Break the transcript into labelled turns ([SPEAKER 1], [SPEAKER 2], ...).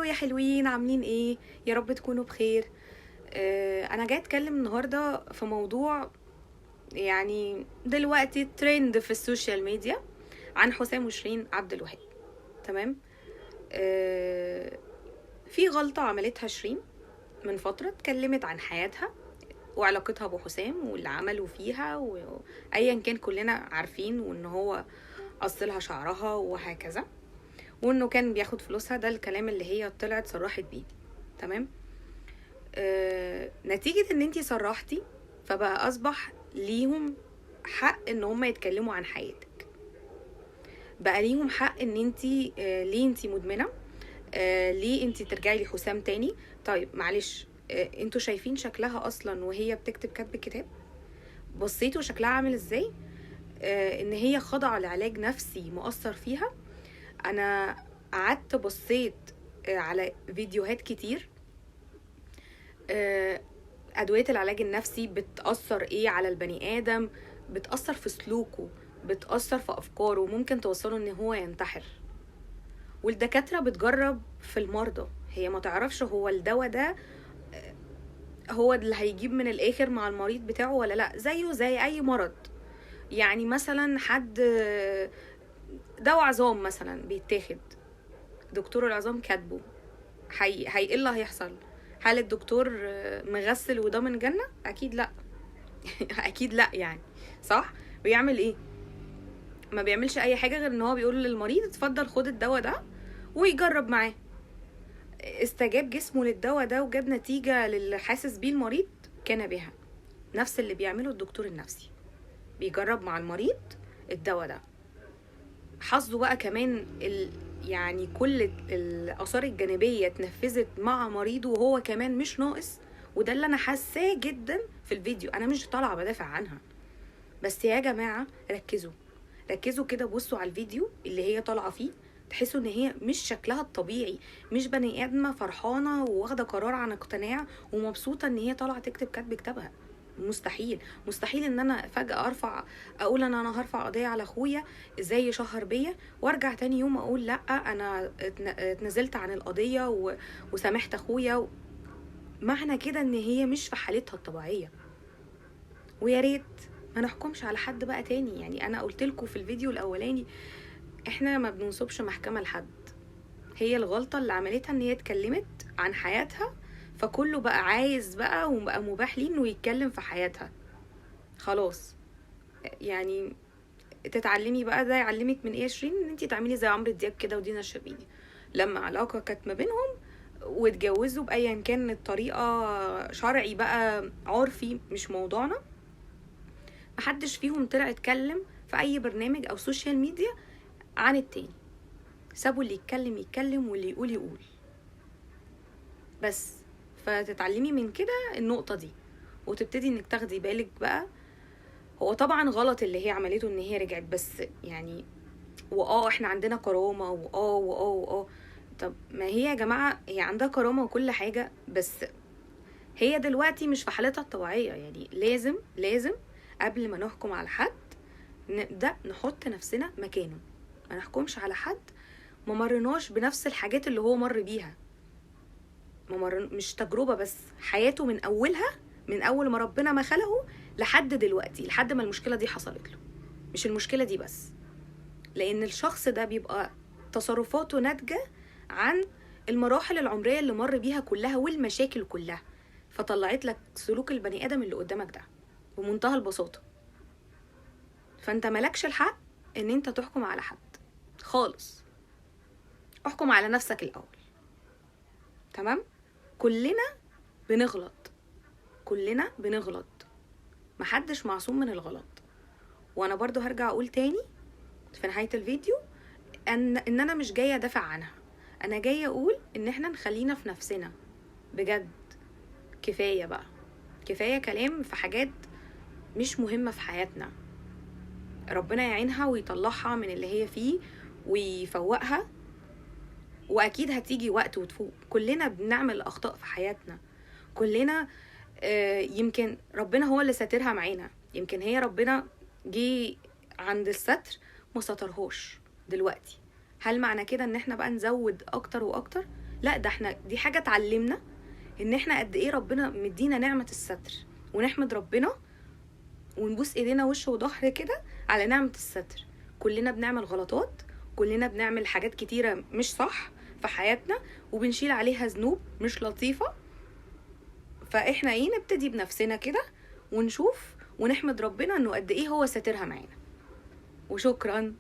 [SPEAKER 1] hello يا حلوين، عاملين ايه؟ يا رب تكونوا بخير. انا جاي اتكلم النهارده في موضوع يعني دلوقتي ترند في ال social media عن حسام وشيرين عبد الوهاب. تمام. في غلطة عملتها شيرين من فترة، اتكلمت عن حياتها وعلاقتها بحسام واللي عمله فيها وايا كان، كلنا عارفين، وان هو قص لها شعرها وهكذا، وانه كان بياخد فلوسها. ده الكلام اللي هي طلعت صرحت بيه. تمام. نتيجة ان انتي صرحتي، فبقى اصبح ليهم حق ان هم يتكلموا عن حياتك، بقى ليهم حق ان انتي ليه انتي مدمنة، ليه انتي ترجعي لحسام تاني. طيب معلش، انتوا شايفين شكلها اصلا وهي بتكتب كتب الكتاب؟ بصيتوا شكلها عامل ازاي؟ ان هي خاضعة لعلاج نفسي مؤثر فيها. انا قعدت بصيت على فيديوهات كتير، ادوية العلاج النفسي بتأثر ايه على البني ادم، بتأثر في سلوكه، بتأثر في افكاره، ممكن توصله ان هو ينتحر. والدكاترة بتجرب في المرضى، هي ما تعرفش هو الدواء ده هو اللي هيجيب من الاخر مع المريض بتاعه ولا لا، زيه زي اي مرض. يعني مثلا حد دواء عظام مثلا بيتاخد، دكتور العظام كاتبه، هي ايه اللي هيحصل؟ هل الدكتور مغسل وضامن جنة؟ اكيد لا. اكيد لا، يعني صح؟ بيعمل ايه؟ ما بيعملش اي حاجة غير ان هو بيقول للمريض اتفضل خد الدواء ده ويجرب معاه. استجاب جسمه للدواء ده وجاب نتيجة للي حاسس بيه المريض، كان بها. نفس اللي بيعمله الدكتور النفسي، بيجرب مع المريض الدواء ده. حظه بقى كمان يعني كل الآثار الجانبية اتنفذت مع مريضه وهو كمان مش ناقص. وده اللي أنا حاساه جدا في الفيديو. أنا مش طالعة بدافع عنها، بس يا جماعة ركزوا ركزوا كده، بصوا على الفيديو اللي هي طالعة فيه، تحسوا ان هي مش شكلها الطبيعي، مش بني ادمه فرحانة وواخده قرار عن اقتناع ومبسوطة ان هي طالعه تكتب كاتب كتابها. مستحيل مستحيل ان انا فجاة ارفع اقول انا هرفع قضية على اخويا ازاي يشهر بيا، وارجع تاني يوم اقول لا انا اتنزلت عن القضية وسامحت اخويا. معنى كده ان هي مش في حالتها الطبيعية. ويا ريت ما نحكمش على حد بقى تاني. يعني انا قلت لكم في الفيديو الاولاني احنا ما بننصبش محكمة لحد. هي الغلطة اللي عملتها ان هي اتكلمت عن حياتها، فكله بقى عايز بقى وبقى مباح ليه انه يتكلم في حياتها. خلاص يعني تتعلمي بقى، ده يعلمك من ايه يا شيرين؟ ان انتي تعملي زي عمرو دياب كده ودينا الشربيني، لما علاقة كانت ما بينهم واتجوزوا بايا كان الطريقة، شرعي بقى عرفي مش موضوعنا، محدش فيهم طلع اتكلم في اي برنامج او social media عن التاني. سابوا اللي يتكلم يتكلم واللي يقول يقول بس. فتتعلمي من كده النقطة دي وتبتدي انك تاخدي بالك بقى. هو طبعا غلط اللي هي عملته ان هي رجعت، بس يعني احنا عندنا كرامة واه واه واه. طب ما هي يا جماعة هي عندها كرامة وكل حاجة، بس هي دلوقتي مش في حالتها الطبيعية. يعني لازم لازم قبل ما نحكم على حد نبدأ نحط نفسنا مكانه، ما نحكمش على حد ما مرناش بنفس الحاجات اللي هو مر بيها، مش تجربة بس، حياته من أولها، من أول ما ربنا ما خلقه لحد دلوقتي، لحد ما المشكلة دي حصلت له. مش المشكلة دي بس، لأن الشخص ده بيبقى تصرفاته ناتجة عن المراحل العمرية اللي مر بيها كلها والمشاكل كلها، فطلعت لك سلوك البني آدم اللي قدامك ده بمنتهى البساطة. فأنت مالكش الحق إن أنت تحكم على حد خالص، احكم على نفسك الأول. تمام؟ كلنا بنغلط، كلنا بنغلط، محدش معصوم من الغلط. وانا برضو هرجع اقول تاني في نهاية الفيديو ان انا مش جاية ادافع عنها، انا جاية اقول ان احنا نخلينا في نفسنا بجد. كفاية بقى، كفاية كلام في حاجات مش مهمة في حياتنا. ربنا يعينها ويطلعها من اللي هي فيه ويفوقها، واكيد هتيجي وقت وتفوق. كلنا بنعمل اخطاء في حياتنا، كلنا يمكن ربنا هو اللي ساترها معانا، يمكن هي ربنا جه عند الستر ما سترهوش دلوقتي. هل معنى كده ان احنا بقى نزود اكتر واكتر؟ لا، ده احنا دي حاجة اتعلمنا ان احنا قد ايه ربنا مدينا نعمه الستر، ونحمد ربنا ونبوس ايدينا وش وظهر كده على نعمه الستر. كلنا بنعمل غلطات، كلنا بنعمل حاجات كتيرة مش صح في حياتنا، وبنشيل عليها ذنوب مش لطيفة. فاحنا ايه، نبتدي بنفسنا كده ونشوف ونحمد ربنا انه قد ايه هو ساترها معانا. وشكرا.